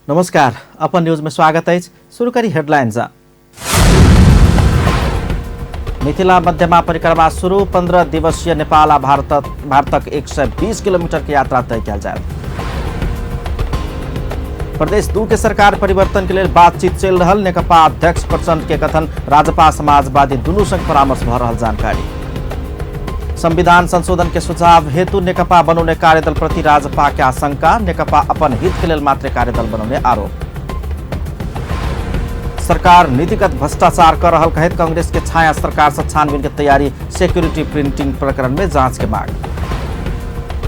नमस्कार, अपन न्यूज में स्वागत है। शुरू करी हेडलाइंस। मिथिला मध्यमा परिक्रमा शुरू। 15 दिवसीय नेपाल आ भारतक 120 किलोमीटर के यात्रा तय कयल जायत। प्रदेश 2 के सरकार परिवर्तन के लेल बातचीत चलि रहल नेकपा अध्यक्ष प्रचंड के कथन। राजपा समाजवादी दुनू संग परामर्श भ रहल जानकारी। संविधान संशोधन के सुझाव हेतु नेकपा बनौने कार्यदल प्रति राजपा के आशंका। नेकपा अपन हित के लेल मात्र कार्यदल बनौने आरोप। सरकार नीतिगत भ्रष्टाचार कर रहल कहैत कांग्रेस के छाया सरकार से छानबीन के तैयारी। सिक्योरिटी प्रिंटिंग प्रकरण में जांच के मांग।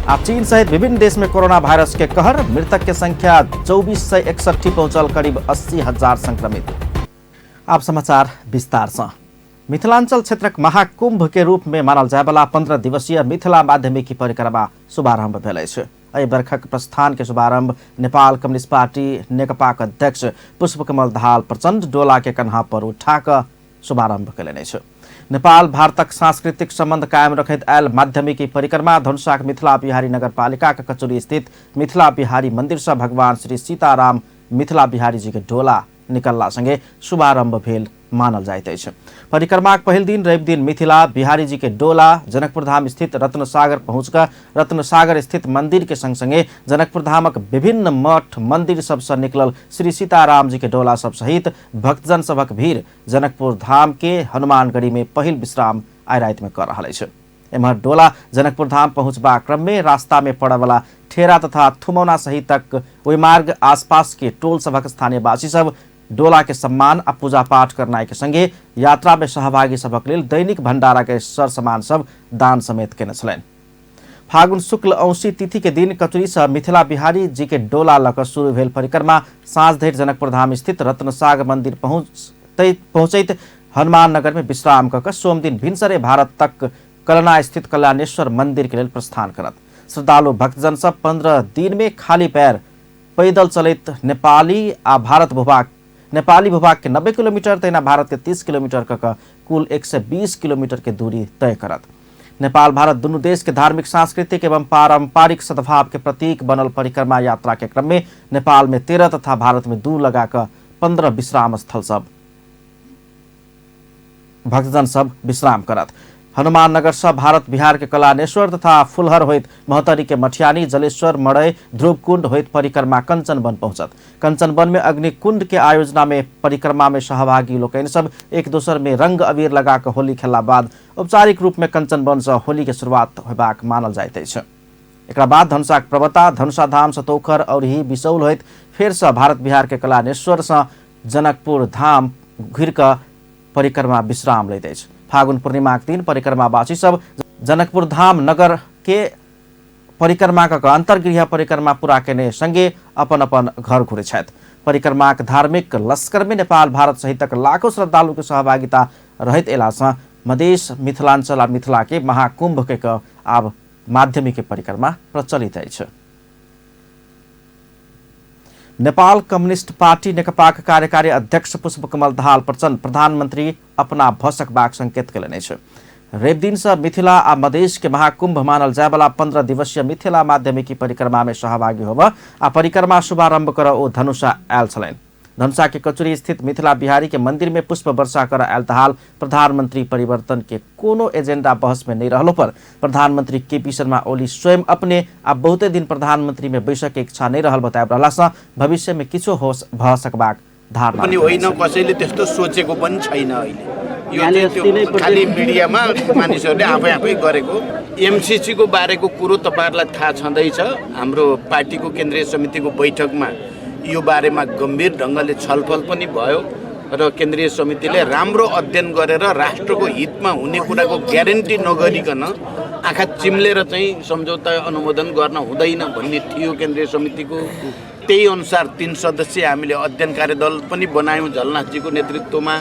आ चीन सहित विभिन्न देश में कोरोना वायरस के कहर। मृतक के संख्या 2461 पहुंचल, करीब 80,000 संक्रमित। आप समाचार विस्तार से। मिथिलांचल क्षेत्रक महाकुंभ के रूप में मानल जायवला 15 दिवसीय मिथिला माध्यमिकी परिक्रमा शुभारंभ भेल अछि। एहि बरखक प्रस्थान के शुभारंभ नेपाल कम्युनिस्ट पार्टी नेकपाक अध्यक्ष पुष्पकमल दाहाल प्रचंड डोला के कन्हा पर उठा कऽ शुभारंभ कयलनि अछि। नेपाल भारतक सांस्कृतिक संबंध कायम रखैत आयल माध्यमिकी परिक्रमा धनुषाक मिथिला बिहारी नगरपालिकाक कचौरी स्थित मिथिला बिहारी मंदिर से भगवान श्री सीताराम मिथिला बिहारी जी के डोला निकलला संगे शुभारंभ भेल मानल जाइत अछि। परिक्रमाक पहिल दिन रवि दिन मिथिला बिहारी जी के डोला जनकपुर धाम स्थित रत्नसागर पहुँचकर रत्नसागर स्थित मंदिर के संग संगे जनकपुर धामक विभिन्न मठ मंदिर सबसँ निकलल श्री सीताराम जी के डोला सब सहित भक्तजन सभक भीड़ जनकपुर धाम के हनुमानगढ़ी में पहिल विश्राम आइ राति में कर रहल अछि। एम्हर डोला जनकपुर धाम पहुँचबाक क्रम में रास्ता में पड़यवला ठेरा तथा थुमौना सहितक ओहि मार्ग आसपास के टोल सभक स्थानीयवासी सब डोला के सम्मान आ पूजा पाठ करनाइ के संगे यात्रा में सहभागी सभक लेल दैनिक भंडारा के सर सामान सब दान समेत केने छलनि। फागुन शुक्ल औंसी तिथि के दिन कचुरी से मिथिला बिहारी जी के डोला लऽ कऽ शुरू भेल परिक्रमा साँझ धरि जनकपुर धाम स्थित रत्नसागर मंदिर पहुँचैत हनुमान नगर में विश्राम कऽ कऽ सोमदिन भिनसरे भारत तक कलना स्थित कल्याणेश्वर मंदिर के लेल प्रस्थान करत। श्रद्धालु भक्तजन सब 15 दिन में खाली पैर पैदल चलैत नेपाली आ भारत भूभाग नेपाली भूभाग के 90 किलोमीटर तहिना भारत के 30 किलोमीटर क कुल 120 किलोमीटर के दूरी तय करत। नेपाल भारत दुनू देश के धार्मिक सांस्कृतिक एवं पारंपरिक सद्भाव के प्रतीक बनल परिक्रमा यात्रा के क्रम में नेपाल में 13 तथा भारत में 2 लगा कऽ 15 विश्राम स्थल सब भक्तजन सब विश्राम करत। हनुमान नगर से भारत बिहार के कलानेश्वर तथा फुलहर होइत महोत्तरी के मठियानी जलेश्वर मड़ई ध्रुवकुंड होइत परिक्रमा कंचन वन पहुंचत। कंचन वन में अग्निकुंड के आयोजना में परिक्रमा में सहभागी लोकनि सब एक दोसर में रंग अबीर लगा कऽ होली खेलला बाद औपचारिक रूप में कंचन वन से होली के शुरुआत होबाक मानल जाइत अछि। एकरा बाद धनुषाक प्रवता धनुषा धाम सतोखर औरही बिसौल होइत फेर से भारत बिहार के कलानेश्वर से जनकपुर धाम घुरि कऽ परिक्रमा विश्राम लैत अछि। फागुन पूर्णिमाक दिन परिक्रमावासी सब जनकपुर धाम नगर के परिक्रमा कऽ अंतर्गृह परिक्रमा पूरा केने संगे अपन अपन घर घुरै छथि। परिक्रमाक धार्मिक लश्कर में नेपाल भारत सहितक लाखों श्रद्धालु के सहभागिता रहैत अयलासँ मधेश मिथिलांचल आ मिथिला के महाकुंभ के आब माध्यमिक परिक्रमा प्रचलित अछि। नेपाल कम्युनिस्ट पार्टी नेकपाक कार्यकारी अध्यक्ष पुष्पकमल दाहाल प्रचण्ड प्रधानमंत्री अपना भऽ सकबाक संकेत कयलनि अछि। रवि दिन से मिथिला आ मधेश के महाकुंभ मानल जायवला 15 दिवसीय मिथिला माध्यमिकी परिक्रमा में सहभागी होब आ परिक्रमा शुभारंभ कर ओ धनुषा आयल छलनि। धनुषा के कचुरी स्थित मिथिला बिहारी के मंदिर में पुष्प वर्षा कर आयल दाहाल प्रधानमंत्री परिवर्तन के कोनो एजेंडा बहस में नहीं रहलो पर प्रधानमंत्री केपी शर्मा ओली स्वयं अपने आ बहुते दिन प्रधानमंत्री में बैसक के इच्छा नहीं रहल बतायब रहला सँ भविष्य में किछो हो भऽ सकबाक धारणा पनि होइन, कसैले त्यस्तो सोचेको पनि छैन। अहिले यो चाहिँ त्यो खालि मिडियामा मानिसहरूले आफै आफै गरेको। एमसिसी को बारेको कुरो तपाईहरुलाई थाहा छँदैछ। हाम्रो पार्टीको केन्द्रीय समितिको बैठकमा यो बारेमा गम्भीर ढङ्गले छलफल पनि भयो र केन्द्रीय समितिले राम्रो अध्ययन गरेर राष्ट्रको हितमा हुने कुराको ग्यारेन्टी नगरिकन आँखा चिम्लेर चाहिँ सम्झौता अनुमोदन गर्न हुँदैन भन्ने थियो केन्द्रीय समितिको। त्यही अनुसार 3 सदस्यीय हामीले अध्ययन कार्यदल पनि बनायौँ झलनाथजीको नेतृत्वमा।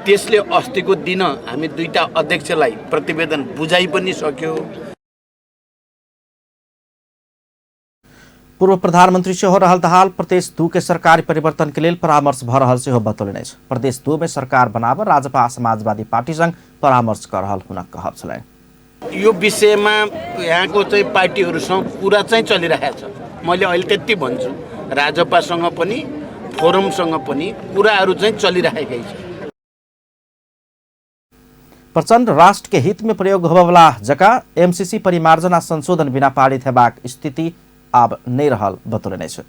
त्यसले अस्तिको दिन हामी दुईटा अध्यक्षलाई प्रतिवेदन बुझाइ पनि सक्यो। पूर्व प्रधानमंत्री सेहो रहल दाहाल प्रदेश 2 के सरकारी परिवर्तन के लेल परामर्श भऽ रहल सेहो बतौलनि अछि। प्रदेश 2 में सरकार बनाब राजपा समाजवादी पार्टी संग परामर्श कऽ रहल हुनक कहब छलनि। यो विषयमा यहाँको चाहिँ पार्टीहरूसँग कुरा चाहिँ चलिरहेको छ। मैले अहिले त्यति भन्छु, राजपासँग पनि फोरमसँग पनि कुराहरू चाहिँ चलिरहेकै छ। प्रचण्ड राष्ट्र के हित में प्रयोग होबयवला जकाँ एमसीसी परिमार्जन आ संशोधन बिना पारित हेबाक स्थिति आब नहि रहल बतौलनि अछि।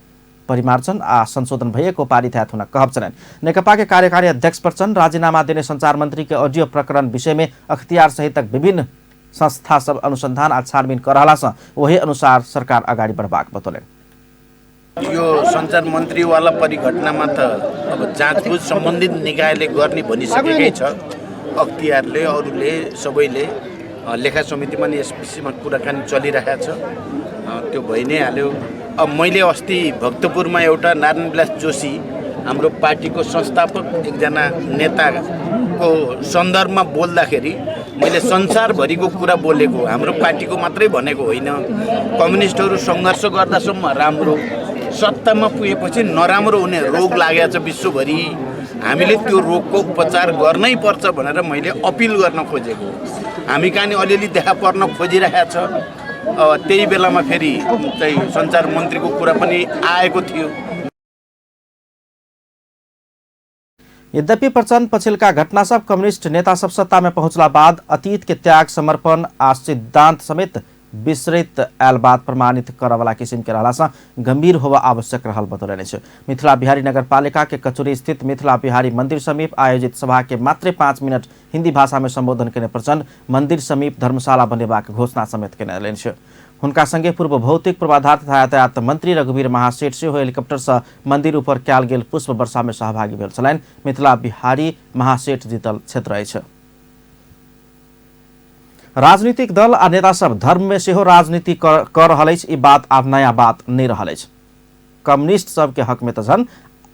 परिमार्जन आ संशोधन भइएको पारित हैत हुनक कहब छलनि। नेकपा के कार्यकारी अध्यक्ष प्रचण्ड राजीनामा देने संचार मंत्री के ऑडियो प्रकरण विषय में अख्तियार सहितक विभिन्न संस्था सब अनुसंधान आ छानबीन कर रहला सँ ओही अनुसार सरकार अगाडि बढ़बाक बतौलनि। यो सञ्चार मन्त्रीवाला परिघटनामा त अब जाँचबुझ सम्बन्धित निकायले गर्ने भनिसकेकै छ। अख्तियारले अरूले सबैले लेखा समितिमा नि यस विषयमा कुराकानी चलिरहेको छ, त्यो भइ नै हाल्यो। अब मैले अस्ति भक्तपुरमा एउटा नारायण विलास जोशी हाम्रो पार्टीको संस्थापक एकजना नेताको सन्दर्भमा बोल्दाखेरि मैले संसारभरिको कुरा बोलेको, हाम्रो पार्टीको मात्रै भनेको होइन। कम्युनिस्टहरू सङ्घर्ष गर्दासम्म राम्रो, सत्तामा पुगेपछि नराम्रो हुने रोग लागेको छ विश्वभरि। हामीले त्यो रोगको उपचार गर्नै पर्छ भनेर मैले अपिल गर्न खोजेको। हामी कहाँ नि अलिअलि देखा पर्न खोजिरहेको छ। त्यही बेलामा फेरि चाहिँ सञ्चार मन्त्रीको कुरा पनि आएको थियो। यद्यपि प्रचण्ड पछिल्का घटना सब कम्युनिस्ट नेता सब सत्ता में पहुंचला बाद अतीत के त्याग समर्पण आ सिद्धांत समेत विसरित आयल बात प्रमाणित करवला किसिम के रहला सँ गंभीर होबय आवश्यक रहल बतौलनि अछि। मिथिला बिहारी नगरपालिका के कचुरी स्थित मिथिला बिहारी मंदिर समीप आयोजित सभा के मात्र 5 मिनट हिंदी भाषा में संबोधन केने प्रचण्ड मंदिर समीप धर्मशाला बनेबाक घोषणा समेत केने अछि। हुनका संगे पूर्व भौतिक पूर्वाधार तथा यातायात मंत्री रघुवीर महासेठ सेहो हेलीकॉप्टर सँ मंदिर ऊपर कयल गेल पुष्प वर्षा में सहभागी भेल छलनि। मिथिला बिहारी महासेठ जीतल क्षेत्र अछि। राजनीतिक दल आ नेता सब धर्म में सेहो राजनीति कर रहल अछि, ई बात आब नया बात नहीं रहल अछि। कम्युनिस्ट सबके हक में त झन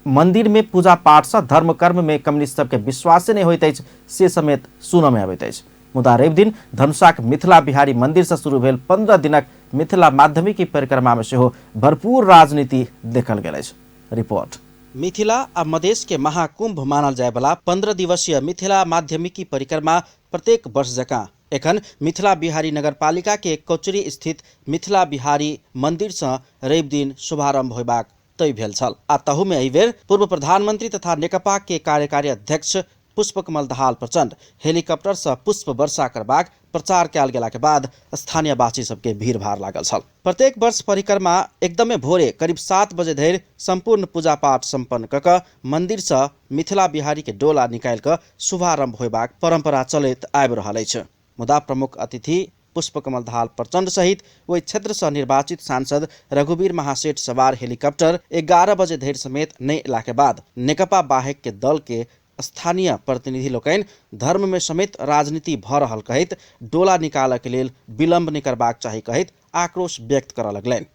मंदिर में पूजा पाठ सँ धर्म कर्म में कम्युनिस्ट सबके विश्वासे नहीं होइत अछि से समेत सुनऽ में अबैत अछि। मुदा रवि दिन धनुषाक मिथिला बिहारी मंदिर सँ शुरू भेल 15 दिनक मिथिला माध्यमिकी परिक्रमा में सेहो भरपूर राजनीति देखल गेल अछि। रिपोर्ट। मिथिला आ मधेश के महाकुंभ मानल जायवला 15 दिवसीय मिथिला माध्यमिकी परिक्रमा प्रत्येक वर्ष जकाँ एखन मिथिला बिहारी नगरपालिका के कचुरी स्थित मिथिला बिहारी मंदिर सँ रवि दिन शुभारंभ होयबाक तय भेल छल। आ तहु में एहि बेर पूर्व प्रधानमंत्री तथा नेकपा के कार्यकारी अध्यक्ष पुष्पकमल दाहाल प्रचण्ड हेलीकॉप्टर सँ पुष्प वर्षा करबाक प्रचार कयल गेला के बाद स्थानीयवासी सबके भीड़भाड़ लागल छल। प्रत्येक वर्ष परिक्रमा एकदमे भोरे करीब 7 बजे धरि संपूर्ण पूजा पाठ संपन्न क क मंदिर सँ मिथिला बिहारी के डोला निकालि क शुभारंभ होयबाक परंपरा चलैत आबि रहल अछि। मुदा प्रमुख अतिथि पुष्पकमल दाहाल प्रचण्ड सहित ओहि क्षेत्र सँ निर्वाचित सांसद रघुवीर महासेठ सवार हेलीकॉप्टर 11 बजे धरि समेत नहि अयला के बाद नेकपा बाहेक के दल के स्थानीय प्रतिनिधि लोकनि धर्म में समेत राजनीति भ रहल कहैत डोला निकालऽ के लेल विलम्ब नहि करबाक चाही कहैत आक्रोश व्यक्त करऽ लगलनि।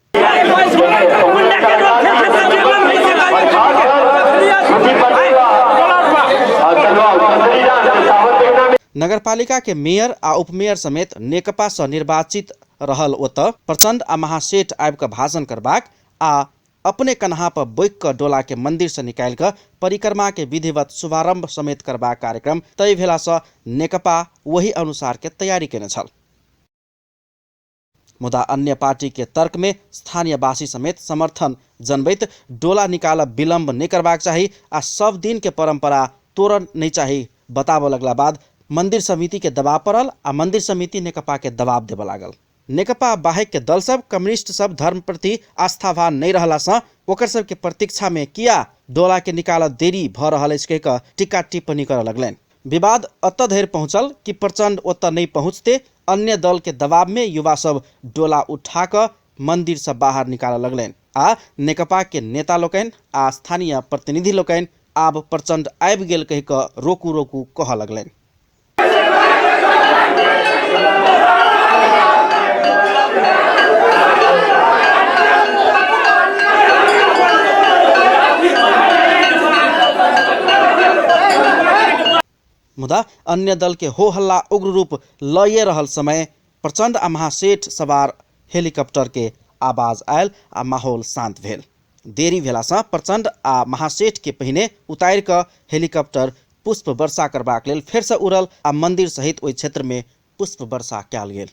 नगरपालिका के मेयर आ उपमेयर समेत नेकपा सँ निर्वाचित रहल ओतऽ प्रचण्ड आ महासेठ आबि कऽ भाषण करबाक आ अपने कन्हा पर बोकि कऽ डोला के मंदिर से निकालि कऽ परिक्रमा के विधिवत शुभारंभ समेत करबाक कार्यक्रम तय भेला सँ नेकपा वही अनुसार के तैयारी केने छल। मुदा अन्य पार्टी के तर्क में स्थानीयवासी समेत समर्थन जनबैत डोला निकालब विलम्ब नहि करबाक चाही आ सब दिन के परंपरा तोड़न नहि चाही बताबऽ लगला बाद मंदिर समिति के दबाव पड़ल आ मंदिर समिति नेकपा के दबाव देबऽ लागल। नेकपा बाहेक के दल सब कम्युनिस्ट सब धर्म प्रति आस्थावान नहीं रहला सँ ओकर सब के प्रतीक्षा में किया डोला के निकालऽ देरी भ रहल अछि कहि कऽ टीका टिप्पणी करऽ लगलनि। विवाद एतऽ धरि पहुँचल कि प्रचण्ड ओतऽ नहि पहुँचते अन्य दल के दबाव में युवा सब डोला उठा कऽ मंदिर सँ बाहर निकालऽ लगलनि आ नेकपा के नेता लोकनि आ स्थानीय प्रतिनिधि लोकनि आब प्रचण्ड आबि गेल कहि कऽ रोकू रोकू कहऽ लगलनि। मुदा अन्य दल के हो हल्ला उग्र रूप लए रहल समय प्रचण्ड आ महासेठ सवार हेलीकॉप्टर के आवाज आयल आ माहौल शांत भेल। देरी भेलासँ प्रचण्ड आ महासेठ के पहिने उतारि कऽ हेलीकॉप्टर पुष्प वर्षा करबाक लेल फेरसँ उड़ल आ मंदिर सहित ओहि क्षेत्र में पुष्प वर्षा कयल गेल।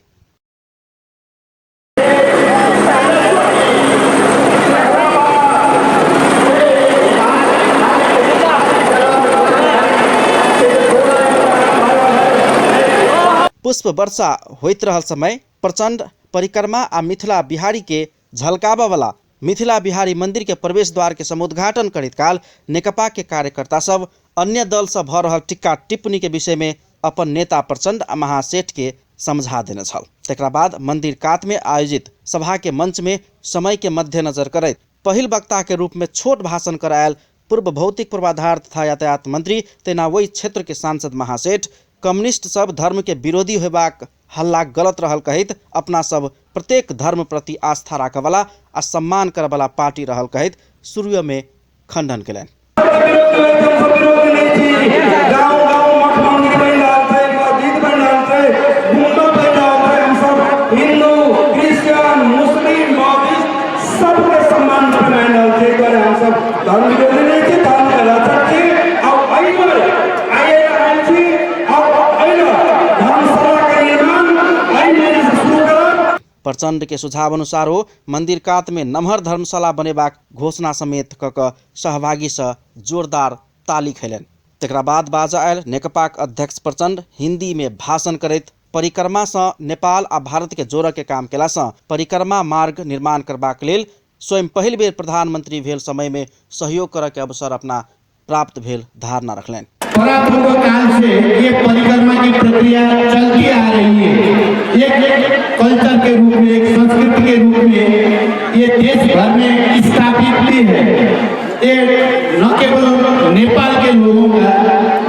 पुष्प वर्षा होइत रहल समय प्रचंड परिक्रमा आ मिथिला बिहारी के झलकाबऽ वाला मिथिला बिहारी मंदिर के प्रवेश द्वार के समुद्घाटन करैत काल नेकपा के कार्यकर्ता सब अन्य दल से भऽ रहल टिक्का टिप्पणी के विषय में अपन नेता प्रचंड आ महासेठ के समझा देने छल। तकरा बाद मंदिर कात में आयोजित सभा के मंच में समय के मद्देनजर करैत पहिल वक्ता के रूप में छोट भाषण करायल पूर्व भौतिक पूर्वाधार तथा यातायात मंत्री तेना ओहि क्षेत्र के सांसद महासेठ कम्युनिस्ट सब धर्म के विरोधी होबाक हल्ला गलत रहल कहैत अपना सब प्रत्येक धर्म प्रति आस्था राखऽवला आ सम्मान करऽवला पार्टी रहल कहैत शुरू में खंडन केलनि। हिंदू क्रिश्चियन मुस्लिम बौद्धिस्ट सबके सम्मान बनाइ रहल छै। एहि दुआरे हमसब धर्म विरोधी नहि छी, धर्मके रक्षक छी। आ एहि पर आइ आयल छी आ एहि धर्मशालाके निर्माण एहि महिनासँ शुरू करब। प्रचंड के सुझाव अनुसार ओ मंदिर कात में नमहर धर्मशाला बनेबाक घोषणा समेत क कऽ सहभागी सँ जोरदार ताली खेलनि। तकरा बाद बाजऽ आयल नेकपाक अध्यक्ष प्रचंड हिंदी में भाषण करैत परिक्रमा सँ नेपाल आ भारत के जोड़ऽ के काम केला सँ परिक्रमा मार्ग निर्माण करबाक लेल स्वयं पहिल बेर प्रधानमंत्री भेल समय में सहयोग करऽ के अवसर अपना प्राप्त भेल धारणा रखलनि। परापूर्व काल से ये परिक्रमा की प्रक्रिया चलती आ रही है। एक कल्चर के रूप में, एक संस्कृति के रूप में ये देश भर में स्थापित भी है। ये न केवल नेपाल के लोगों का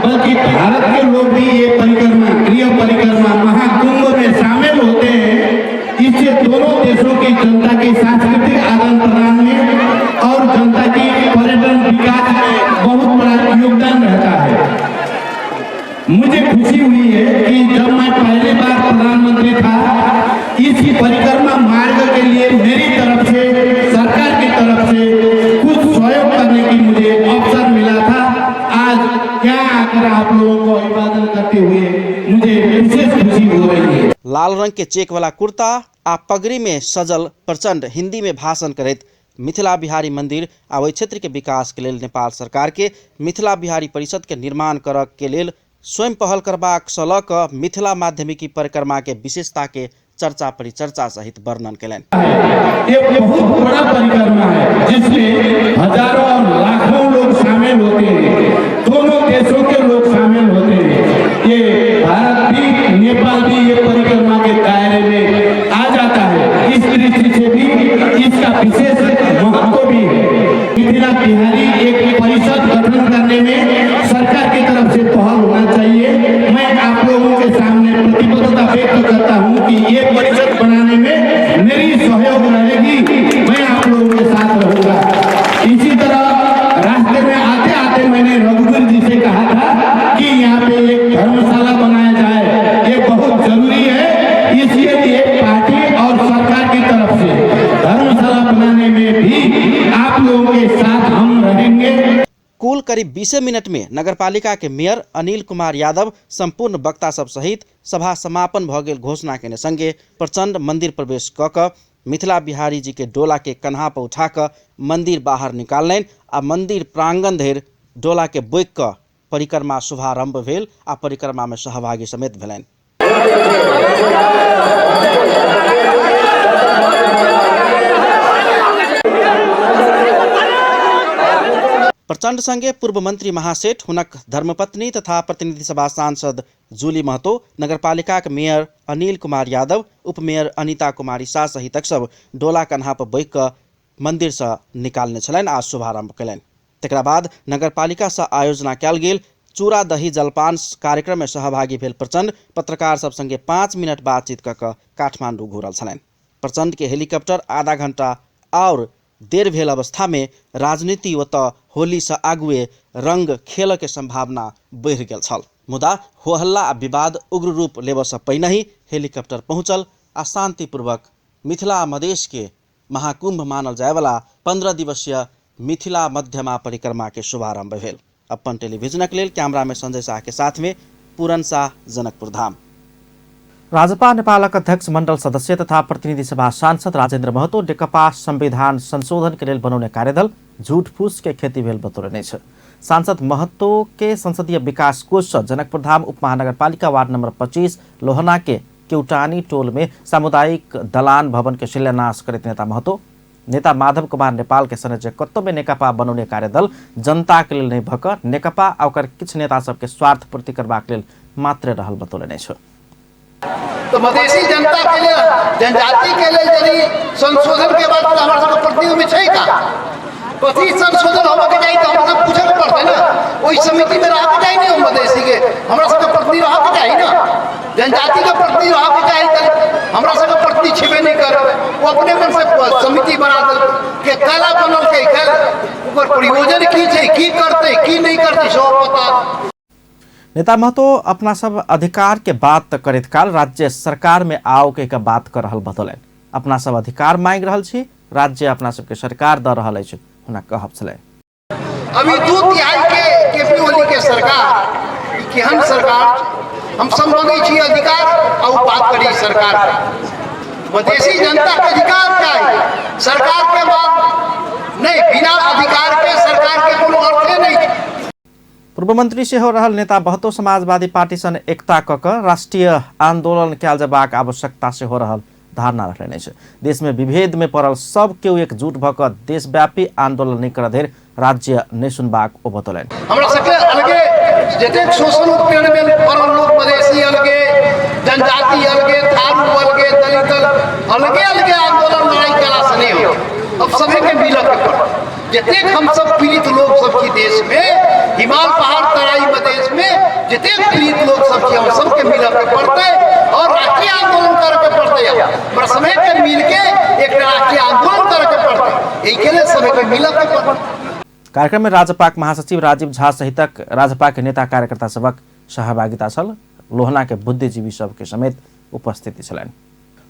बल्कि भारत के लोग भी ये परिक्रमा, गृह परिक्रमा महाकुंभ में शामिल होते हैं। इससे दोनों देशों की जनता के सांस्कृतिक आदान प्रदान में और जनता की पर्यटन विकास में बहुत बड़ा योगदान रहता है। मुझे खुशी हुई है कि जब मैं पहली बार प्रधानमंत्री था, इसी परिक्रमा मार्ग के लिए मेरी तरफ से, सरकार की तरफ से कुछ सहयोग करने की मुझे अवसर मिला था। आज यहाँ आकर आप लोगों को अभिवादन करते हुए मुझे विशेष खुशी हो रही है। लाल रंग के चेक वाला कुर्ता आ पगड़ी में सजल प्रचंड हिंदी में भाषण करैत मिथिला बिहारी मंदिर आ ओहि क्षेत्र के विकास के लेल नेपाल सरकार के मिथिला बिहारी परिषद के निर्माण करऽ के लेल स्वयं पहल करबाक सँ लऽ कऽ मिथिला माध्यमिकी परिक्रमा के विशेषता के चर्चा परिचर्चा सहित वर्णन केलनि। ये बहुत बड़ा परिक्रमा है जिसमें हजारों और लाखों लोग शामिल होते हैं, दोनों देशों के लोग शामिल होते हैं। ये भारत भी नेपाल भी ये परिक्रमा के दायरे में आ जाता है। इस दृष्टि से भी इसका विशेष महत्व भी है। मिथिला बिहारी एक परिषद गठन करने में सरकार की तरफ से पहल होना चाहिए। मैं आप लोगों के सामने प्रतिबद्धता व्यक्त करता हूं कि ये परिषद बनाने में मेरी सहयोग रहेगी, मैं आप लोगों के साथ रहूंगा। इसी तरह रास्ते में आते आते मैंने रघुवीर जी से कहा था कि यहाँ पे एक धर्मशाला बनाया जाए, ये बहुत जरूरी है। इसके लिए पार्टी और सरकार की तरफ से धर्मशाला बनाने में भी आप लोगों के साथ हम रहेंगे। कुल करीब 20 मिनट में नगरपालिका के मेयर अनिल कुमार यादव संपूर्ण वक्ता सब सहित सभा समापन भ गेल घोषणा केने संगे प्रचंड मंदिर प्रवेश क कऽ मिथिला बिहारी जी के डोला के कन्हा पर उठा कऽ मंदिर बाहर निकाललनि आ मंदिर प्रांगण धरि डोला के बोकि कऽ परिक्रमा शुभारंभ भेल आ परिक्रमा में सहभागी समेत भेलनि। प्रचंड संगे पूर्व मंत्री महासेठ, हुनक धर्मपत्नी तथा प्रतिनिधि सभा सांसद जूली महतो, नगरपालिकाक मेयर अनिल कुमार यादव, उपमेयर अनिता कुमारी शाह सहितक सब डोला कन्हा पर बोकि कऽ मंदिर सँ निकालने छलनि आ शुभारंभ कयलनि। तकरा बाद नगरपालिका सँ आयोजना कयल गेल चूड़ा दही जलपान कार्यक्रम में सहभागी भेल प्रचंड पत्रकार सब संगे 5 मिनट बातचीत कऽ कऽ काठमांडू घुरल छलनि। प्रचंड के हेलीकॉप्टर आधा घंटा और देर भेल अवस्था में राजनीति ओतऽ होली सँ आगुए रंग खेल के संभावना बढ़ि गेल छल, मुदा होहल्ला आ विवाद उग्र रूप लेबऽ सँ पहिनहि हेलीकॉप्टर पहुँचल आ शांतिपूर्वक मिथिला आ मधेश के महाकुंभ मानल जायवला 15 दिवसीय मिथिला मध्यमा परिक्रमा के शुभारंभ भेल। अपन टेलीविजनक लेल कैमरा में संजय शाह के साथ में पूरन शाह, जनकपुर धाम। राजपा नेपालक अध्यक्ष मंडल सदस्य तथा प्रतिनिधि सभा सांसद राजेंद्र महतो नेकपा संविधान संशोधन के लेल बनौने कार्यदल झूठ फूस के खेती भेल बतौने अछि। सांसद महतो के संसदीय विकास कोष से जनकपुरधाम उपमहानगरपालिका वार्ड नंबर 25 लोहना के केउटानी टोल में सामुदायिक दलान भवन के शिलान्यास करैत नेता महतो नेता माधव कुमार नेपाल के संयोजकत्व में नेकपा बनौने कार्यदल जनता के लेल नहि भऽ कऽ नेकपा आ ओकर किछु नेता सबके स्वार्थ पूर्ति करबाक लेल मात्र रहल बतौलनि अछि। तो मधेसी जनता के लिए, जनजाति के लिए यदि संशोधन के बाद हमरा सबके प्रतिनिधि में छै का कथी संशोधन होबे के चाही, तो हमरा सब पूछे के पड़तै ना। ओहि समिति में रह के चाही ने, मधेसी के हमरा सबके प्रतिनिधि रह के चाही ना, जनजाति के प्रतिनिधि रह के चाही। हमरा सबके प्रतिनिधि छेबे नहीं करे, वो अपने मन से समिति बना दल के कला बनल के ओकर प्रयोजन की छै, की करतै की नहीं करतै सब पता। नेता महतो अपना सब अधिकार के बात करैत काल राज्य सरकार में आओ के बात कर रहल बतौलनि। अपना सब अधिकार मांगि रहल छी, राज्य अपना सबके सरकार द रहल अछि, हुनक कहब छलै। अभी 2/3 के केपी ओली के सरकार केहन सरकार, हम सब मांगै छी अधिकार और बात करी सरकार मधेसी जनता के अधिकार चाही, सरकार के बात नहीं, बिना अधिकार के सरकार के कोनो अर्थे नहीं। पूर्व मंत्री सेहो रहल नेता महतो समाजवादी पार्टी सन एकता क कऽ राष्ट्रीय आंदोलन कयल जयबाक आवश्यकता सेहो रहल धारणा रखलनि अछि। देश में विभेद में पड़ल सब केओ एकजुट भऽ कऽ देशव्यापी आंदोलन नहि करऽ धरि राज्य नहि सुनबाक ओ बतौलनि। हमरा सबके अलगे जतेक शोषण उत्पीड़न में पड़ल लोक, मधेसी अलगे, जनजाति अलगे, थारू अलगे, दलित अलगे अलगे आंदोलन लड़ाई कला से नहीं हो, अब सभी के मिलक के पड़त। जतेक हम सब पीड़ित लोग सब की देश में, हिमाल पहाड़ तराई मधेश में जतेक पीड़ित लोग सब की हम सबके मिलक के पड़तै और राष्ट्रीय आंदोलन करके पड़तै। हमरा समय के मिल के एक राष्ट्रीय आंदोलन करके पड़तै, एहि के लिए समय के मिलक के पड़तै। कार्यक्रम में राजपाक महासचिव राजीव झा सहितक राजपा के नेता कार्यकर्ता सबक सहभागिता छल। लोहना के बुद्धिजीवी सबके समेत उपस्थिति छलनि।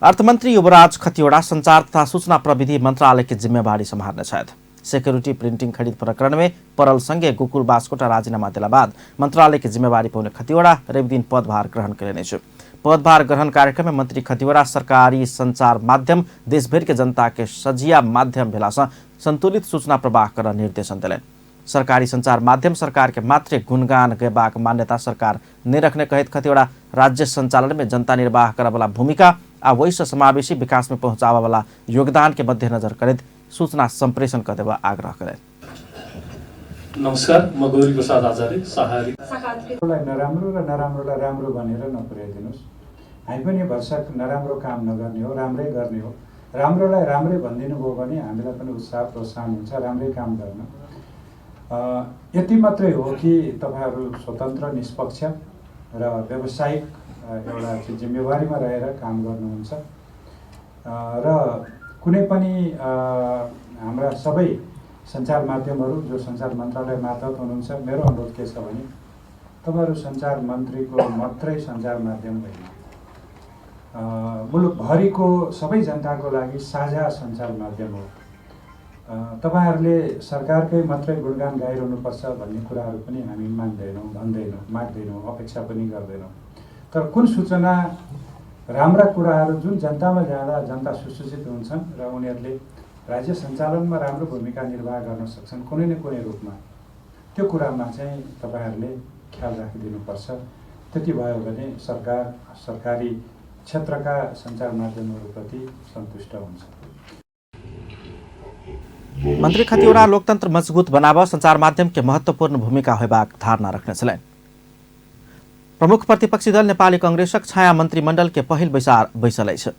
अर्थमंत्री युवराज खतिवड़ा संचार तथा सूचना प्रविधि मंत्रालय के जिम्मेवारी सम्हारने छथि। सिक्योरिटी प्रिंटिंग खरीद प्रकरण में पड़ल संगे गोकुल बास्कोटा राजीनामा देला बाद मंत्रालय के जिम्मेवारी पौने खतिवड़ा रविदिन पदभार ग्रहण कयलनि अछि। पदभार ग्रहण कार्यक्रम में मंत्री खतिवड़ा सरकारी संचार माध्यम देशभरि के जनता के सझिया माध्यम भेला सँ संतुलित सूचना प्रवाह कर निर्देशन देलनि। सरकारी संचार माध्यम सरकार के मात्रे गुणगान गयबाक मान्यता सरकार नहि रखने कहैत खतिवड़ा राज्य संचालन में जनता निर्वाह करऽवला भूमिका आ वही समावेशी विकास में पहुँचाबऽवला योगदान के मध्यनजर करैत सूचना संप्रेषण कर देबा आग्रह करें। नमस्कार, म गौरी प्रसाद आचार्य सहारी। नराम्रो र नराम्रोलाई राम्रो भनेर नपुर्याइदिनुहोस्। हामी पनि भरसक नराम्रो काम नगर्ने हो, राम्रै गर्ने हो। राम्रोलाई राम्रै भनिदिनु भयो भने हामीलाई पनि उत्साह प्रोत्साहन हुन्छ राम्रै काम गर्न। यति मात्रै हो कि तपाईँहरू स्वतन्त्र, निष्पक्ष र व्यावसायिक एउटा चाहिँ जिम्मेवारीमा रहेर काम गर्नुहुन्छ र कुनै पनि हाम्रा सबै सञ्चार माध्यमहरू जो सञ्चार मन्त्रालय मार्फत हुनुहुन्छ, मेरो अनुरोध के छ भने तपाईँहरू सञ्चार मन्त्रीको मात्रै सञ्चार माध्यम होइन, मुलुकभरिको सबै जनताको लागि साझा सञ्चार माध्यम हो। तपाईँहरूले सरकारकै मात्रै गुणगान गाइरहनुपर्छ भन्ने कुराहरू पनि हामी मान्दैनौँ, भन्दैनौँ, माग्दैनौँ, अपेक्षा पनि गर्दैनौँ। तर कुन सूचना राम्रा कुराहरू जुन जनतामा जाँदा जनता सुसूचित हुन्छन् र उनीहरूले राज्य सञ्चालनमा राम्रो भूमिका निर्वाह गर्न सक्छन् कुनै न कुनै रूपमा, त्यो कुरामा चाहिँ तपाईँहरूले ख्याल राखिदिनुपर्छ। त्यति भयो भने सरकार सरकारी क्षेत्रका सञ्चार माध्यमहरूप्रति सन्तुष्ट हुन्छ। मंत्री खतिवड़ा लोकतंत्र मजबूत बनाब संचार माध्यम के महत्वपूर्ण भूमिका होबाक धारणा रखने छलनि। प्रमुख प्रतिपक्षी दल नेपाली कांग्रेसक छाया मंत्रिमंडल के पहिल बैसार बैसल अछि।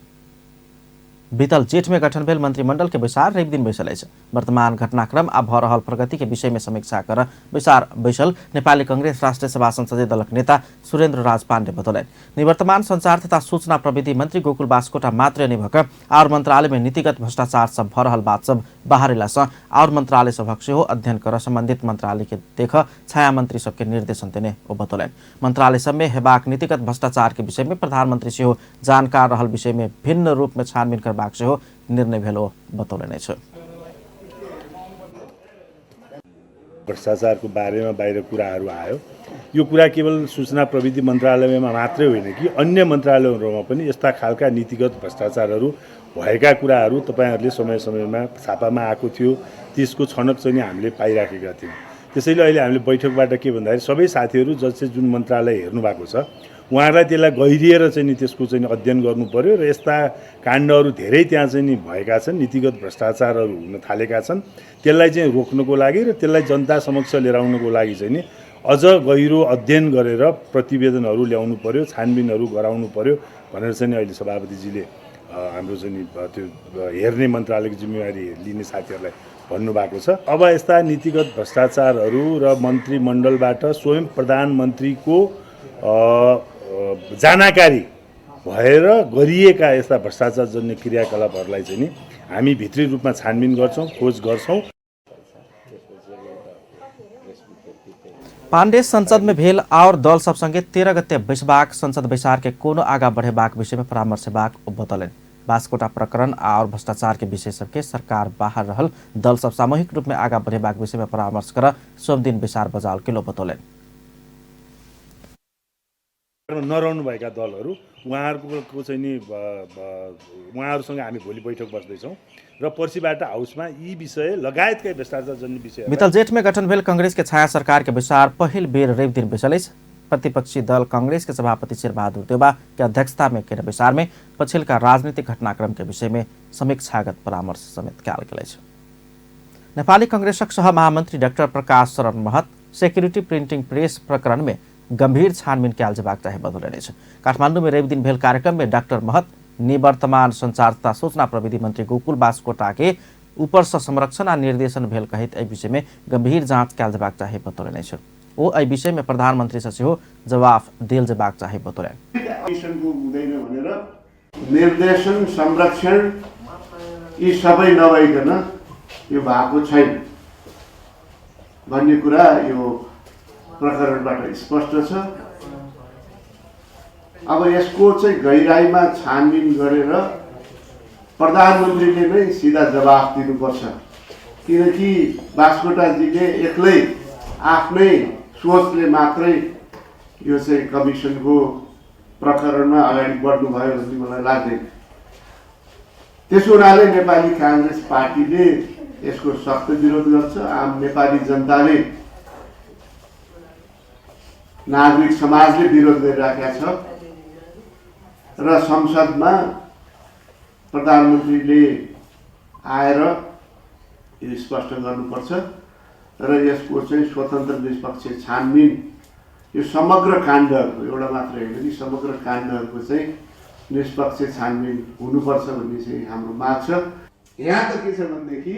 बीतल जेठ में गठन भेल मंत्रिमंडल के बैसार रवि दिन बैसल अछि। वर्तमान घटनाक्रम आ भऽ रहल प्रगति के विषय में समीक्षा कर बैसार बैसल नेपाली कांग्रेस राष्ट्रिय सभा संसदीय दलक नेता सुरेन्द्र राज पाण्डे बतौलनि। निवर्तमान संचार तथा सूचना प्रविधि मंत्री गोकुल बास्कोटा मात्र नहि भऽ कऽ आओर मंत्रालय में नीतिगत भ्रष्टाचार सब भऽ रहल बात सब बाहर अयला सँ आओर मंत्रालय सभक सेहो अध्ययन कर संबंधित मंत्रालय के देख छाया मंत्री सबके निर्देशन देने ओ बतौलनि। मंत्रालय सब में हेबाक नीतिगत भ्रष्टाचार के विषय में प्रधानमंत्री सेहो जानकार रहल विषय में भिन्न रूप में छानबीन करबाक सेहो निर्णय भेल ओ बतौलनि अछि। भ्रष्टाचारको बारेमा बाहिर कुराहरू आयो। यो कुरा केवल सूचना प्रविधि मन्त्रालयमा मात्रै होइन कि अन्य मन्त्रालयहरूमा पनि यस्ता खालका नीतिगत भ्रष्टाचारहरू भएका कुराहरू तपाईँहरूले समय समयमा छापामा आएको थियो, त्यसको छनक चाहिँ हामीले पाइराखेका थियौँ। त्यसैले अहिले हामीले बैठकबाट के भन्दाखेरि सबै साथीहरू जसले जुन मन्त्रालय हेर्नु भएको छ उहाँहरूलाई त्यसलाई गहिरिएर चाहिँ नि त्यसको चाहिँ अध्ययन गर्नु पर्यो र यस्ता काण्डहरू धेरै त्यहाँ चाहिँ नि भएका छन्, नीतिगत भ्रष्टाचारहरू हुन थालेका छन्। त्यसलाई चाहिँ रोक्नको लागि र त्यसलाई जनता समक्ष लिएर आउनको लागि चाहिँ नि अझ गहिरो अध्ययन गरेर प्रतिवेदनहरू ल्याउनु पर्यो, छानबिनहरू गराउनु पर्यो भनेर चाहिँ नि अहिले सभापतिजीले हाम्रो चाहिँ नि त्यो हेर्ने मन्त्रालयको जिम्मेवारी लिने साथीहरूलाई भन्नुभएको छ। अब यस्ता नीतिगत भ्रष्टाचारहरू र मन्त्रीमण्डलबाट स्वयं प्रधानमन्त्रीको जानकारी भएर गरिएका यस्ता भ्रष्टाचारजन्य क्रियाकलापहरूलाई चाहिँ नि हामी भित्री रूपमा छानबिन गर्छौँ, खोज गर्छौँ। पाण्डे संसद में भेल और दल सब संगे 13 गते बैसबाक संसद बैसार के कोनो आगा बढ़ेबाक विषय में परामर्श हेबाक बतौलनि। बास्कोटा प्रकरण और भ्रष्टाचार के विषय सबके सरकार बाहर रहल दल सब सामूहिक रूप में आगा बढ़ेबाक विषय में परामर्श कर सोमदिन बैसार बजाओल गेल बतौलनि। नरहनुभएका दलहरू उहाँहरूको चाहिँ नि उहाँहरूसँग हामी भोलि बैठक बस्दैछौँ र पर्सिबाट हाउसमा यी विषय लगायतकै भ्रष्टाचारजन्य विषय। मितल जेठ में गठन भेल कांग्रेस के छाया सरकार के बैसार पहिल बेर रवि दिन बैसल अछि। प्रतिपक्षी दल कांग्रेस के सभापति शेरबहादुर देउवा के अध्यक्षता में केने बैसार में पछिलका राजनीतिक घटनाक्रम के विषय में समीक्षागत परामर्श समेत कयल गेल अछि। नेपाली कांग्रेसक सह महामंत्री doctor Prakash Sharan Mahat security printing press प्रकरण में गंभीर छानबिन कयल जेबाक चाही बतौलनि अछि। काठमांडू में रवि दिन भेल कार्यक्रम में डॉक्टर महत निवर्तमान संचार तथा सूचना प्रविधि मंत्री गोकुल बास्कोटा के ऊपर से संरक्षण आ निर्देशन भेल कहैत एहि विषय में गंभीर जांच कयल जेबाक चाही बतौलनि अछि। ओ एहि विषय में प्रधानमंत्री से सेहो जवाफ देल जेबाक चाही बतौलनि। निर्देशन संरक्षण यी सबै नभइकन यो भएको छैन भन्ने कुरा यो प्रकरणबाट स्पष्ट छ। अब यसको चाहिँ गहिराईमा छानबिन गरेर प्रधानमन्त्रीले नै सिधा जवाफ दिनुपर्छ, किनकि बास्कोटाजीले एक्लै आफ्नै सोचले मात्रै यो चाहिँ कमिसनको प्रकरणमा अगाडि बढ्नुभयो भन्ने मलाई लाग्दैन। त्यसो हुनाले नेपाली काङ्ग्रेस पार्टीले यसको सख्त विरोध गर्छ। आम नेपाली जनताले, नागरिक समाजले विरोध गरिराखेका छ र संसदमा प्रधानमन्त्रीले आएर यो स्पष्ट गर्नुपर्छ र यसको चाहिँ स्वतन्त्र निष्पक्ष छानबिन, यो समग्र काण्डहरूको, एउटा मात्र होइन कि समग्र काण्डहरूको चाहिँ निष्पक्ष छानबिन हुनुपर्छ भन्ने चाहिँ हाम्रो माग छ। यहाँ त के छ भनेदेखि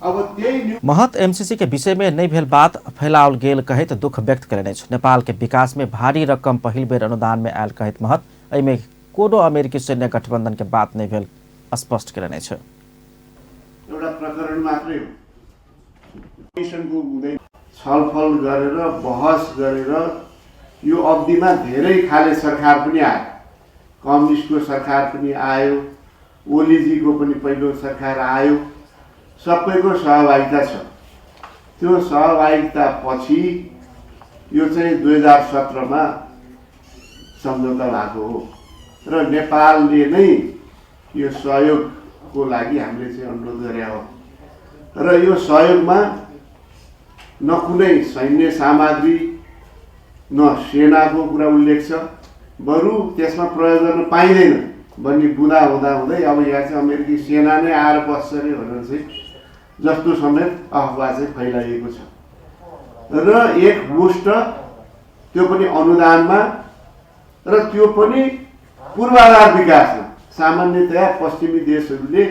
अब त्यही महत एमसीसी के विषय में नहीं भेल बात फैलाओल गेल कहैत दुख व्यक्त कयलनि अछि। नेपाल के विकास में भारी रकम पहिल बेर अनुदान में आयल कहैत महत एहिमे कोनो अमेरिकी सैन्य गठबंधन के बात नहीं भेल स्पष्ट कयलनि अछि। एउटा प्रकरण मात्रै हो, छलफल गरेर बहस गरेर यो अवधिमा धेरै खाले सरकार पनि आयो, कम्युनिस्टको सरकार पनि आयो, ओलीजीको पनि पहिलो सरकार आयो, सबैको सहभागिता छ। त्यो सहभागिता पछि यो चाहिँ 2017मा सम्झौता भएको हो र नेपालले नै यो सहयोगको लागि हामीले चाहिँ अनुरोध गरे हो र यो सहयोगमा न कुनै सैन्य सामग्री न सेनाको कुरा उल्लेख छ, बरु त्यसमा प्रयोग गर्न पाइँदैन भन्ने बुँदा हुँदा हुँदै अब यहाँ चाहिँ अमेरिकी सेना नै आएर बस्छ अरे भनेर चाहिँ जस्तो समेत अफवाह चाहिँ फैलाइएको छ र एक मुष्ट त्यो पनि अनुदानमा र त्यो पनि पूर्वाधार विकासमा। सामान्यतया पश्चिमी देशहरूले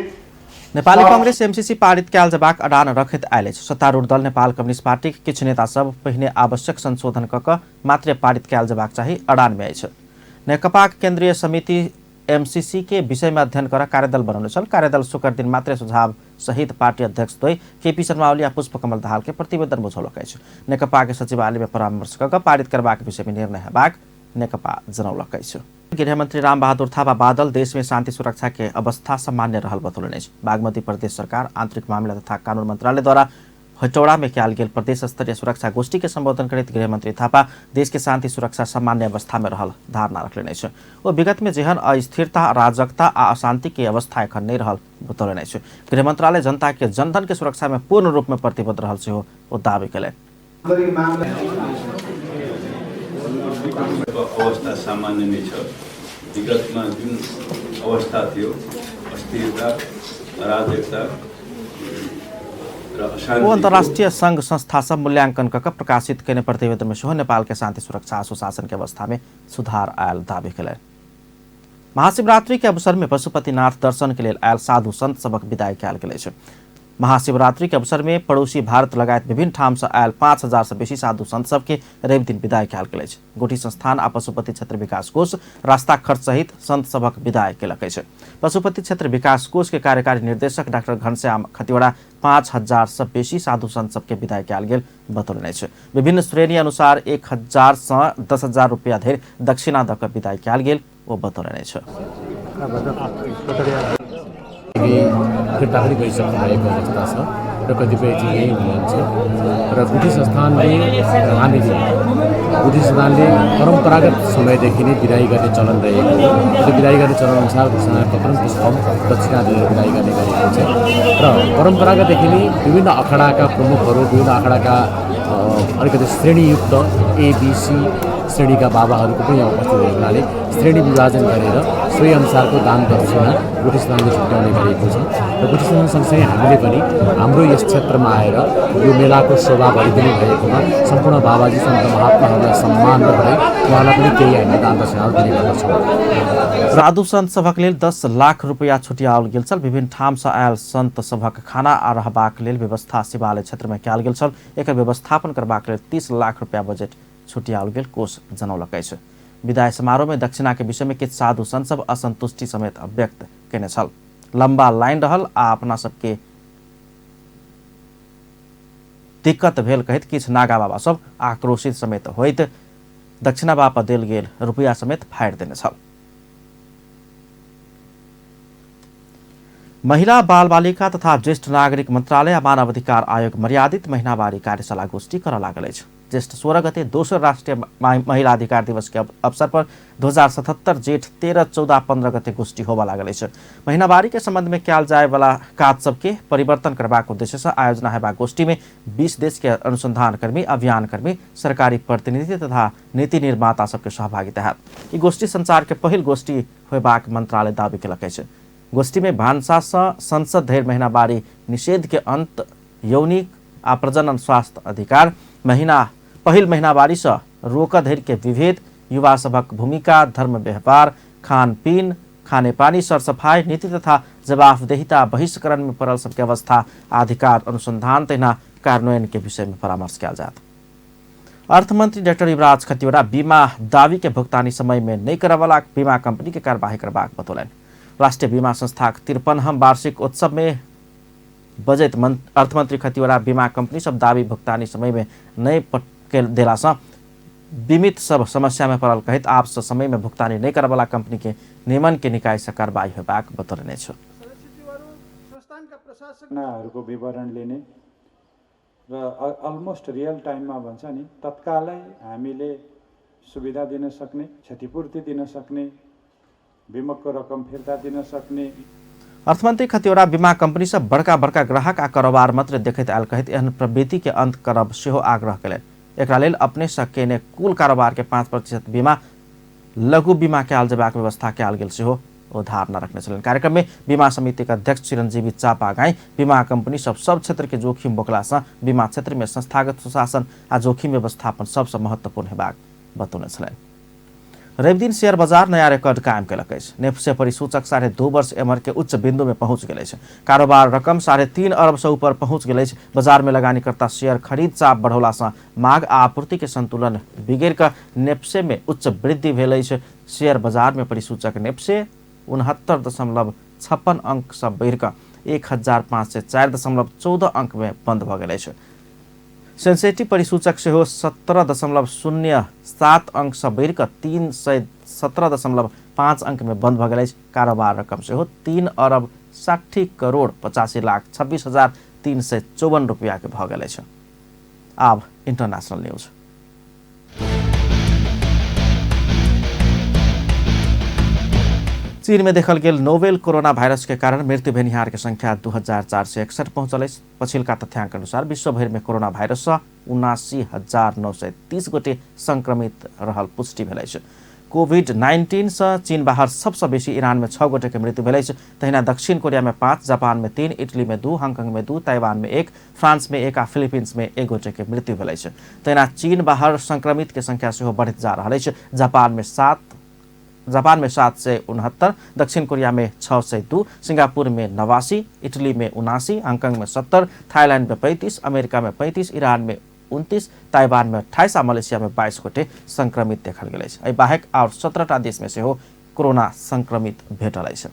नेपाली कांग्रेस एमसीसी पारित कयल जेबाक अडान रखैत आयल अछि। सत्तारूढ़ दल नेपाल कम्युनिस्ट पार्टी किछु नेता सब पहिने आवश्यक संशोधन क क मात्रे पारित कयल जेबाक चाही अडान में अछि। नेकपाक केंद्रीय समिति एमसीसी के विषय में अध्ययन कर कार्यदल बनौने छल। कार्यदल शुक्र दिन मात्रे सुझाव सहित पार्टी अध्यक्ष द्वय केपी शर्मा ओली आ पुष्पकमल दाहाल के प्रतिवेदन बुझौलक अछि। नेकपा के सचिवालय में परामर्श क क पारित करबाक विषय में निर्णय हेबाक नेकपा जनौलक अछि। गृहमंत्री रामबहादुर थापा बादल देश में शांति सुरक्षा के अवस्था सामान्य रहल बतौलनि अछि। बागमती प्रदेश सरकार आंतरिक मामिला तथा कानून मंत्रालय द्वारा हेटौड़ा में कयल गेल प्रदेश स्तरीय सुरक्षा गोष्ठी के संबोधन करैत गृहमंत्री थापा देश के शांति सुरक्षा सामान्य अवस्था में रहल धारणा रखलनि अछि। ओ विगत में जेहन अस्थिरता, अराजकता आ अशांति के अवस्था एखन नहि रहल बतौलनि अछि। गृह मंत्रालय जनता के जनधन के सुरक्षा में पूर्ण रूप में प्रतिबद्ध रहल सेहो ओ दावी कयलनि। अवस्था सामान्य नै छ। विगतमा जुन अवस्था थियो, अस्थिरता, अराजकता ओ अंतर्राष्ट्रीय संघ संस्था सब मूल्यांकन क प्रकाशित कयने प्रतिवेदन में सेहो नेपाल के शांति सुरक्षा आ सुशासन के अवस्था में सुधार आयल दावी कयलनि। महाशिवरात्रि के अवसर में पशुपतिनाथ दर्शन के लेल आयल साधु संत सबक विदाई कयल गेल अछि। महाशिवरात्रि के अवसर में पड़ोसी भारत लगायत विभिन्न ठाम से आयल 5000 से बेसी साधु संत सबके रवि दिन विदाई कयल गेल अछि। गोटी संस्थान आ पशुपति क्षेत्र विकास कोष रास्ता खर्च सहित संत सभक विदाई केलक अछि। पशुपति क्षेत्र विकास कोष के कार्यकारी निर्देशक डाक्टर घनश्याम खतिवड़ा 5000 से बेसी साधु संत सबके विदाई कयल गेल बतौलनि अछि। विभिन्न श्रेणी अनुसार 1000 से 10,000 रुपया धरि दक्षिणा दऽ कऽ विदाई कयल गेल ओ बतौलनि अछि। फिर्ता पनि गइसक्नु भएको अवस्था छ र कतिपय चाहिँ यहीँ हुनुहुन्छ र गुठी संस्थानले हामीले गुठी संस्थानले परम्परागत समयदेखि नै विदाई गर्ने चलन रहेको हो। त्यो विदाई गर्ने चलनअनुसार कपन पुष्पम दक्षिणा दिएर विदाई गर्ने गरेको छ र परम्परागतदेखि नै विभिन्न अखाडाका प्रमुखहरू, विभिन्न अखाडाका अलिकति श्रेणीयुक्त एबिसी श्रेणीका बाबाहरूको पनि यहाँ उपस्थित भएको हुनाले श्रेणी विभाजन गरेर सोही अनुसारको दान दक्षिणा गुठी संस्थानले छुट्याउने गरेको छ र गुठी संस्थान सँगसँगै हामीले पनि हाम्रो यस क्षेत्रमा आएर यो मेलाको शोभा भरिदिनु भएकोमा सम्पूर्ण बाबाजी सन्त महात्माहरूलाई सम्मान गर्दै उहाँलाई पनि केही हामीले दान दक्षिणाहरू दिने गर्दछौँ। साधु संत सभक लेल 10 लाख रुपैयाँ छुट्याओल गेल छल। विभिन्न ठाम से आयल संत सभक खाना आ रहबाक लेल व्यवस्था शिवालय क्षेत्र में कयल गेल छल। एकर व्यवस्थापन करबाक लेल 30 लाख रुपैयाँ बजट छुट्याओल गेल कोष जनौलक अछि। विदाई समारोह में दक्षिणा के विषय में किछु साधु संत सब असंतुष्टि समेत व्यक्त केने छल। लंबा लाइन रहल आ अपना सबके दिक्कत भेल कहैत किछु नागा बाबा सब आक्रोशित समेत होइत दक्षिणा बापत देल गेल रुपैया समेत फाड़ि देने छल। महिला बाल बालिका तथा ज्येष्ठ नागरिक मंत्रालय आ मानव अधिकार आयोग मर्यादित महिनावारी कार्यशाला गोष्ठी करऽ लागल अछि। ज्येष्ठ 16 गते दोसर राष्ट्रीय महिला अधिकार दिवस के अवसर पर 2077 जेठ 13, 14, 15 गते गोष्ठी होबऽ लागल अछि। महिनावारी के संबंध में कयल जाय वाला काज सबके परिवर्तन करबाक उद्देश्य से आयोजना हेबाक गोष्ठी में 20 देश के अनुसंधानकर्मी, अभियानकर्मी, सरकारी प्रतिनिधि तथा नीति निर्माता सबके सहभागिता हैत। ई गोष्ठी संचार के पहिल गोष्ठी होयबाक मंत्रालय दावी केलक अछि। गोष्ठी में भान्सा सँ संसद धरि महिनावारी निषेध के अंत, यौनिक आ प्रजनन स्वास्थ्य अधिकार, पहिल महिनावारी सँ रोक धरि के विभेद, युवा सभक भूमिका, धर्म व्यवहार, खानपीन, खानेपानी, सरसफाई नीति तथा जवाबदेहिता, बहिष्करण में पड़ल सबके अवस्था, अधिकार अनुसंधान तहिना कार्यान्वयन के विषय में परामर्श कयल जायत। अर्थमंत्री डाक्टर युवराज खतिवड़ा बीमा दावी के भुगतानी समय में नहीं करवला बीमा कंपनी के कार्यवाही करबाक बतौलनि। राष्ट्रीय बीमा संस्थाक 53वां वार्षिक उत्सव में बजैत अर्थमंत्री खतिवड़ा बीमा कंपनी सब दावी भुगतानी समय में नहीं देला सँ बीमित सब समस्या में पड़ल कहैत आपसे समय में भुगतानी नहीं करवला कंपनी के नियमन के निकाय से कार्रवाई होबाक बतौलनि अछि। हरूको विवरण लिने र अलमोस्ट रियल टाइममा भन्छ नि तत्कालै हामीले सुविधा दिन सक्ने, क्षतिपूर्ति दिन सक्ने, बीमाको रकम फिर्ता दिन सक्ने। अर्थमंत्री खतिवड़ा बीमा कंपनी सब बड़का बड़का ग्राहक आ कारोबार मात्र देखैत आयल कहैत एहन प्रवृत्ति के अंत करब सेहो आग्रह कयलनि। एकरा लेल अपने सँ केने कुल कारोबार के 5% बीमा लघु बीमा कयल जेबाक व्यवस्था कयल गेल सेहो ओ धारणा रखने छलनि। कार्यक्रम में बीमा समिति के अध्यक्ष चिरंजीवी चापागाई बीमा कंपनी सब सब क्षेत्र के जोखिम बोकला सँ बीमा क्षेत्र में संस्थागत सुशासन आ जोखिम व्यवस्थापन सबसँ महत्वपूर्ण हेबाक बतौने छलनि। रविदिन शेयर बाजार नया रिकॉर्ड कायम केलक अछि। नेप्से परिसूचक 2.5 वर्ष एमहर के उच्च बिंदु में पहुंच गेल अछि। कारोबार रकम 3.5 अरब से ऊपर पहुंच गेल अछि। बाजार में लगानीकर्ता शेयर खरीद चाप बढ़ौला सँ मांग आ आपूर्ति के संतुलन बिगड़ि कऽ नेप्से में उच्च वृद्धि भेल अछि। शेयर बाजार में परिसूचक नेप्से 69.56 अंक सँ बढ़ि कऽ 1504.14 अंक में बंद भऽ गेल अछि। सेंसेटिव परिसूचक सेहो 17.07 अंक सँ बढ़ि कऽ 317.5 अंक में बंद भऽ गेल अछि। कारोबार रकम सेहो 3 अरब 60 करोड़ 85 लाख 26 हजार 354 रुपया के भऽ गेल अछि। आब इंटरनेशनल न्यूज। चीन में देखल गेल नोवेल कोरोना वायरस के कारण मृत्यु भेनिहार के संख्या 2461 पहुंचल अछि। पछिलका तथ्यांक अनुसार विश्वभरि में कोरोना वायरस सँ 79,930 गोटे संक्रमित रहल पुष्टि भेल अछि। कोविड-19 सँ चीन बाहर सबसँ बेसी ईरान में 6 गोटे के मृत्यु भेल अछि। तहिना दक्षिण कोरिया में 5, जापान में 3, इटली में 2, हांगकांग में 2, ताइवान में 1, फ्रांस में 1 आ फिलीपींस में 1 गोटे के मृत्यु भेल अछि। तहिना चीन बाहर संक्रमित के संख्या सेहो बढ़ैत जा रहल अछि। जापान में 769, दक्षिण कोरिया में 602, सिंगापुर में 89, इटली में 79, हांगकांग में 70, थाईलैंड में 35, अमेरिका में 35, ईरान में 29, ताइवान में 28 आ मलेशिया में 22 गोटे संक्रमित देखल गेल अछि। एहि बाहेक आओर 17टा देश में सेहो कोरोना संक्रमित भेटल अछि।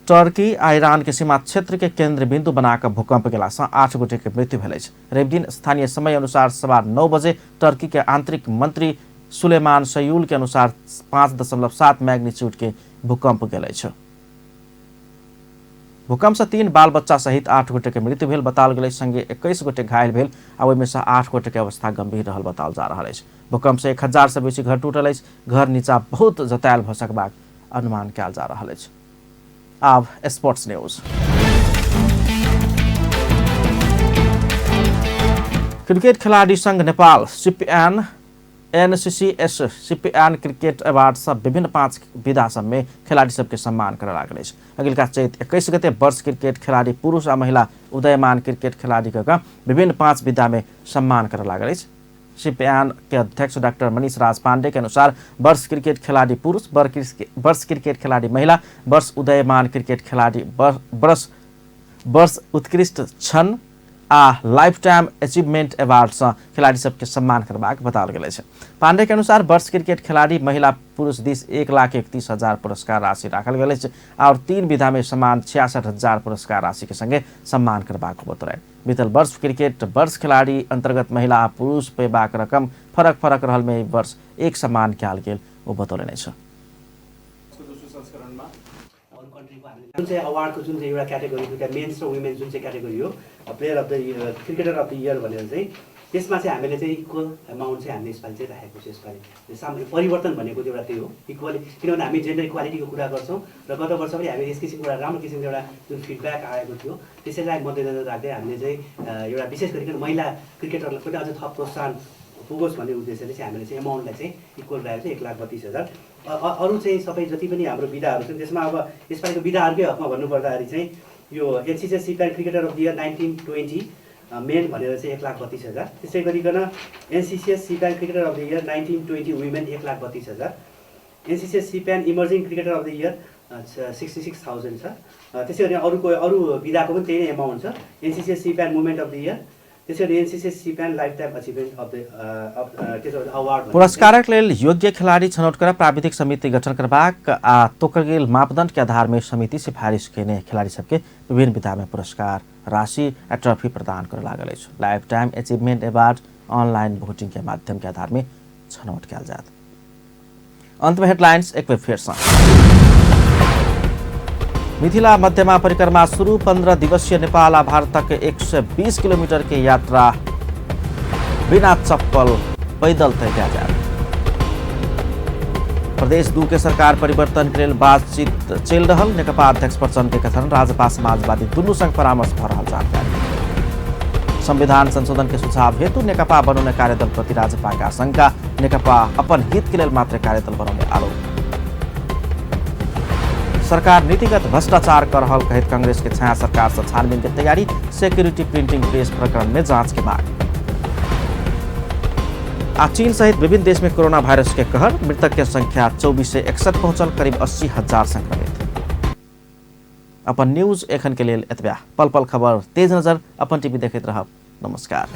टर्की आ ईरान के सीमा क्षेत्र के केंद्र बिंदु बनाकर भूकंप गेला सँ 8 गोटे के मृत्यु भेल अछि। रविदिन स्थानीय समय अनुसार 9:15 बजे टर्की के आंतरिक मंत्री सुलेमान सयूल के अनुसार 5.7 मैग्नीट्यूड के भूकंप गेल अछि। भूकंप से 3 बाल बच्चा सहित 8 गोटे के मृत्यु भेल बताओल गेल अछि। संगे 21 गोटे घायल भेल आ ओहिमे से 8 गोटे के अवस्था गंभीर रहल बताओल जा रहल अछि। भूकंप से 1000 से बेसी घर टूटल अछि। घर नीचा बहुत जतायल भऽ सकबाक अनुमान कयल जा रहल अछि। आब स्पोर्ट्स न्यूज। क्रिकेट खिलाड़ी संघ Nepal CPN NCCS CPN cricket award सब विभिन्न 5 विधा सब में खिलाड़ी सबके सम्मान करऽ लागल अछि। अगिलका चैत 21 गते वर्ष क्रिकेट खिलाड़ी पुरुष आ महिला उदयमान क्रिकेट खिलाड़ी के विभिन्न 5 विधा में सम्मान करऽ लागल अछि। सीपीएन के अध्यक्ष डॉक्टर मनीष राज पांडे के अनुसार वर्ष क्रिकेट खिलाड़ी पुरुष, वर्ष क्रिकेट खिलाड़ी महिला, वर्ष उदयमान क्रिकेट खिलाड़ी, वर्ष उत्कृष्ट क्षण आ लाइफ टाइम अचीवमेंट अवार्ड सँ खिलाड़ी सबके सम्मान करबाक बताओल गेल अछि। पांडे के अनुसार वर्ष क्रिकेट खिलाड़ी महिला पुरुष दिस 1,31,000 पुरस्कार राशि राखल गेल अछि और 3 विधा में समान 66,000 पुरस्कार राशि के संगे सम्मान करबाक बतौलनि। बीतल वर्ष क्रिकेट वर्ष खिलाड़ी अंतर्गत महिला आ पुरुष पेबाक रकम फरक फरक रहल में वर्ष एक समान कयल गेल ओ बतौलनि अछि। जुन चाहिँ अवार्डको जुन चाहिँ एउटा क्याटेगोरी दुईवटा मेन्स र वुमेन्स जुन चाहिँ क्याटेगोरी हो player of the year cricketer of the year भनेर चाहिँ त्यसमा चाहिँ हामीले चाहिँ इक्वल एमाउन्ट चाहिँ हामीले यसपालि चाहिँ राखेको छ। यसपालि सामान्य परिवर्तन भनेको चाहिँ एउटा त्यही हो इक्वली, किनभने हामी जेन्डर इक्वालिटीको कुरा गर्छौँ र गत वर्ष पनि हामी यस किसिमको एउटा राम्रो किसिमको एउटा जुन फिडब्याक आएको थियो त्यसैलाई मध्यनजर राख्दै हामीले चाहिँ एउटा विशेष गरिकन महिला क्रिकेटरलाई पनि अझ थप प्रोत्साहन पुगोस् भन्ने उद्देश्यले चाहिँ हामीले चाहिँ एमाउन्टलाई चाहिँ इक्वल राखेको छ 1,32,000। अरू चाहिँ सबै जति पनि हाम्रो विधाहरू छन् त्यसमा अब यसपालिको विधाहरूकै हकमा भन्नुपर्दाखेरि चाहिँ यो NCCS CPN cricketer of the year 1920 men भनेर चाहिँ 1,32,000, त्यसै गरिकन NCCS CPN cricketer of the year 1920 women 1,32,000, NCCS CPN emerging cricketer of the year 66,000 छ। त्यसै गरी अरू विधाको पनि त्यही नै एमाउन्ट छ। NCCS CPN moment of the year, त्यसै गरी NCCS CPN life time achievement of the award. पुरस्कारक लेल योग्य खिलाड़ी छनौट कर प्राविधिक समिति गठन करबाक आ तोकल गेल मापदंड के आधार में समिति सिफारिश केने खिलाड़ी सबके विभिन्न विधा में पुरस्कार राशि आ ट्रॉफी प्रदान कर लागल अछि। Life time achievement award online voting के माध्यम के आधार में छनौट कयल जायत। अंत में हेडलाइंस एक बेर फेर सँ। मिथिला मध्यमा परिक्रमा शुरू, 15 दिवसीय नेपाल आ भारतक 120 किलोमीटर के यात्रा बिना चप्पल पैदल तय कयल जायत। प्रदेश 2 के सरकार परिवर्तन के लेल बातचीत चलि रहल, नेकपा अध्यक्ष प्रचण्ड के कथन, राजपा समाजवादी दुनू संग परामर्श भऽ रहल जानकारी। संविधान संशोधन के सुझाव हेतु नेकपा बनौने कार्यदल प्रति राजपा के आशंका, नेकपा अपन हित के लेल मात्र कार्यदल बनौने आरोप। सरकार नीतिगत भ्रष्टाचार कर रहल कहैत कांग्रेस के छाया सरकार से छानबीन के तैयारी, सिक्योरिटी प्रिंटिंग प्रेस प्रकरण में जांच के मांग। आ चीन सहित विभिन्न देश में कोरोना वायरस के कहर, मृतक के संख्या 2461 पहुंचल, करीब 80,000 संक्रमित। अपन न्यूज एखन के लेल एतबे। पल पल खबर तेज नजर अपन टीवी देखैत रहब। नमस्कार।